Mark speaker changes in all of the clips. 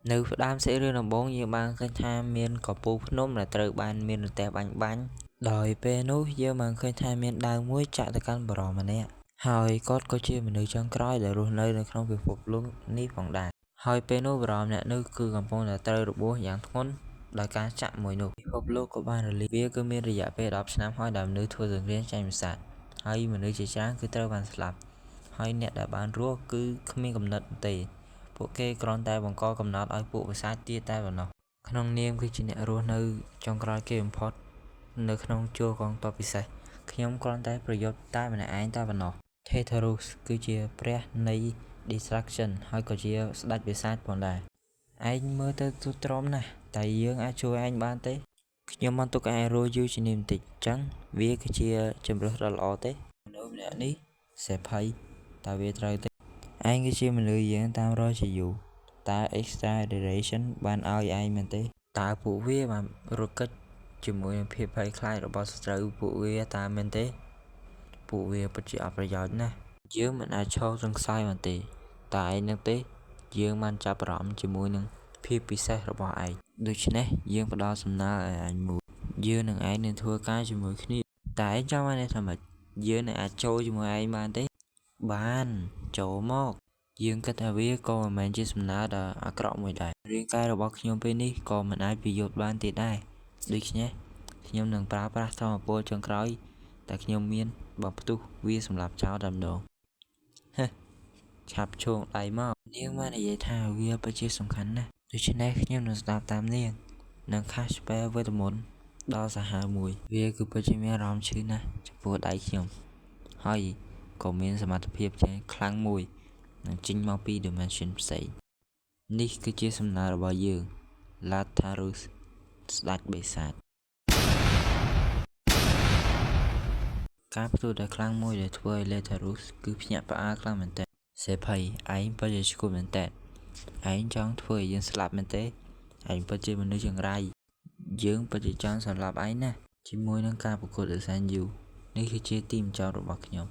Speaker 1: នៅផ្ដើមសាច់រឿងដំបូងយើងបានឃើញថាមានកំពូលភ្នំដែលត្រូវបានមានរន្ទះបាញ់បាញ់ដោយពេលនោះយើងបានឃើញថាមានដាវមួយចាក់ទៅកាន់បុរសម្នាក់ហើយគាត់ក៏ជាមនុស្សចុងក្រោយដែលរស់នៅនៅក្នុងពិភពលោកនេះផងដែរហើយពេលនោះបុរសម្នាក់នោះគឺកំពុងតែត្រូវរបួសយ៉ាងធ្ងន់ដោយការចាក់មួយនោះពិភពលោកក៏បានរលាយវាគឺមានរយៈពេល10ឆ្នាំហើយដែលមនុស្សធ្វើសង្គ្រាមចាញ់ប្រាសាទហើយមនុស្សជាច្រើនគឺត្រូវបានស្លាប់ហើយអ្នកដែលបានរស់គឺគ្មានកំណត់ទេពួកគេគ្រាន់តែបង្កកំណត់ឲ្យពួកបិសាចទៀតតែប៉ុណ្ណោះក្នុងនាមគឺជាអ្នករស់នៅចុងក្រោយគេបំផុតនៅក្នុងជួរកងទ័ពពិសេសខ្ញុំគ្រាន់តែប្រយុទ្ធតែម្នាក់ឯងតែប៉ុណ្ណោះ Tartarus គឺជាព្រះនៃ Destruction ហើយក៏ជាស្ដេចបិសាចផងដែរឯងមើលទៅទ្រុឌទ្រោមណាស់តែយើងអាចជួយឯងបានទេខ្ញុំបានទុកឯងរស់យូរជាងនេះបន្តិចចឹងវាគឺជាជម្រើសដ៏ល្អទេមនុស្សម្នាក់នេះសេភ័យតើវាត្រូវទេឯងគឺជាមនុស្សយើងតាមរកជាយូរតើ Extra Duration បានឲ្យឯងមែនទេតើពួកវាបានរត់គេចជាមួយនឹងភាពភ័យខ្លាចរបស់សត្រូវពួកវាតើមែនទេពួកវាពិតជាអត់ប្រយោជន៍ណាស់យើងមិនអាចឈរសង្ស័យបានទេតើឯងនឹងទេយើងបានចាប់អារម្មណ៍ជាមួយនឹងភាពពិសេសរបស់ឯងដូច្នេះយើងផ្ដល់សំណើឲ្យឯងមួយយើងនឹងឯងនឹងធ្វើការជាមួយគ្នាតែឯងចង់បានន័យថាម៉េចយើងនឹងអាចចូលជាមួយឯងបានទេបានចូលមកយើងគិតថាវាក៏មិនមែនជាសំណើដ៏អាក្រក់មួយដែររាងកាយរបស់ខ្ញុំពេលនេះក៏មិនអាចប្រយុទ្ធបានទៀតដែរដូច្នេះខ្ញុំនឹងប្រើប្រាស់ធម៌ពលចុងក្រោយតែខ្ញុំមានបំផ្ទុះវាសម្រាប់ចោលតែម្ដងហេឆាប់ឈោងដៃមកនាងបាននិយាយថាវាពិតជាសំខាន់ណាស់ដូច្នេះខ្ញុំនឹងស្ដាប់តាមនាងនិង cast spell វេទមន្តដ៏សាហាវមួយវាគឺពិតជាមានអារម្មណ៍ឈឺណាស់ចំពោះដៃខ្ញុំហើយក៏មានសមត្ថភាពជាខ្លាំងមួយនឹងចេញមកពី dimension ផ្សេងនេះគឺជាសំណើរបស់យើង Tartarus ស្ដេចបិសាចការផ្ទុះដ៏ខ្លាំងមួយដែលធ្វើឲ្យ Tartarus គឺភ្ញាក់ផ្អើលខ្លាំងមែនទែនសេភ័យឯងពិតជាឆ្កួតមែនទែនឯងចង់ធ្វើឲ្យយើងស្លាប់មែនទេឯងពិតជាមនុស្សចង្រៃយើងពិតជាចង់សម្លាប់ឯងណាស់ជាមួយនឹងការប្រកួតដ៏សែនយូរនេះគឺជាទីបញ្ចប់របស់ខ្ញុំ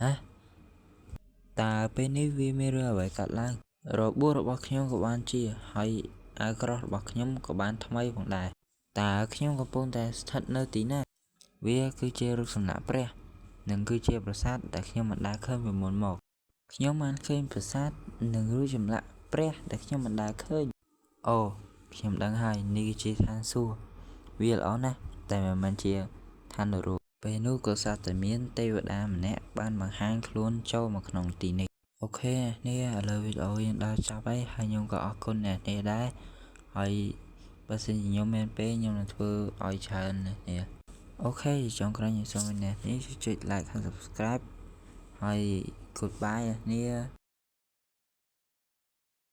Speaker 1: ហ៎តើពេលនេះវាមានរឿងអ្វីកើតឡើងរបួសរបស់ខ្ញុំក៏បានជាហើយអាវក្រោះរបស់ខ្ញុំក៏បានថ្មីផងដែរតើខ្ញុំកំពុងតែស្ថិតនៅទីណាវាគឺជារូបសំណាកព្រះនិងគឺជាប្រាសាទដែលខ្ញុំមិនដែលឃើញពីមុនមកខ្ញុំបានឃើញប្រាសាទនិងរូបចម្លាក់ព្រះដែលខ្ញុំមិនដែលឃើញអូខ្ញុំដឹងហើយនេះគឺជាឋានសួគ៌វាល្អណាស់តែមិនមែនជាឋាននរកពេលនោះក៏ស្រាប់តែមានទេវតាម្នាក់បានបង្ហាញខ្លួនចូលមកក្នុងទីនេះOK នេះឥឡូវវីដេអូយើងដល់ចប់ហើយហើយខ្ញុំក៏អរគុណអ្នកនេះដែរហើយបើសិនជាខ្ញុំមានពេលខ្ញុំនឹងធ្វើឲ្យច្រើននេះOK ចុងក្រោយខ្ញុំសូមឲ្យអ្នកនេះចុច like ហើយ subscribe ហើយ goodbye អ្នកនេះ។